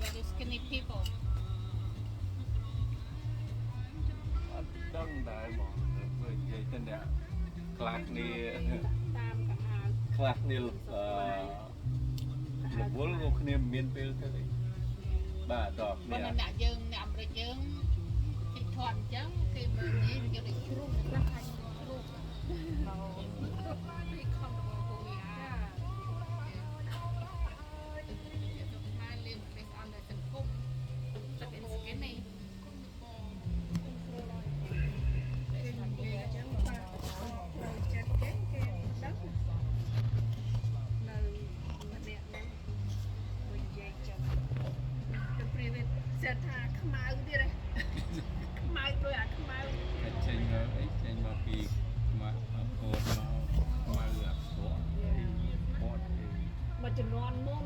Very skinny people. អត់ដឹងដែរហ្មងព្រោះនិយាយទៅអ្នកខ្លះគ្នា តាមកអាវ ខ្លះគ្នាអឺរវល់ក៏គ្នាមិនមានពេលទៅអីបាទដល់ បើ គ្នា អ្នកយើងអ្នកអាមេរិកយើងគេធាត់អញ្ចឹងគេមើលនេះយើងដូចជ្រុះខ្លះអាចជ្រុះ Be comfortable who we are. ខ្មែរ live based on the សង្គម but in skinny. គេនិយាយអញ្ចឹងប៉ះផ្លូវចិត្តគេគេដឹងនៅម្នាក់ហ្នឹងបើនិយាយចឹងទៅព្រាវាសិតថាខ្មៅទៀតហ៎ខ្មៅដូចអាខ្មៅ តែចេញមកអីចេញមកពីមកអកូនមកខ្មៅអក្រក់អីពតអី មួយជំនាន់មុន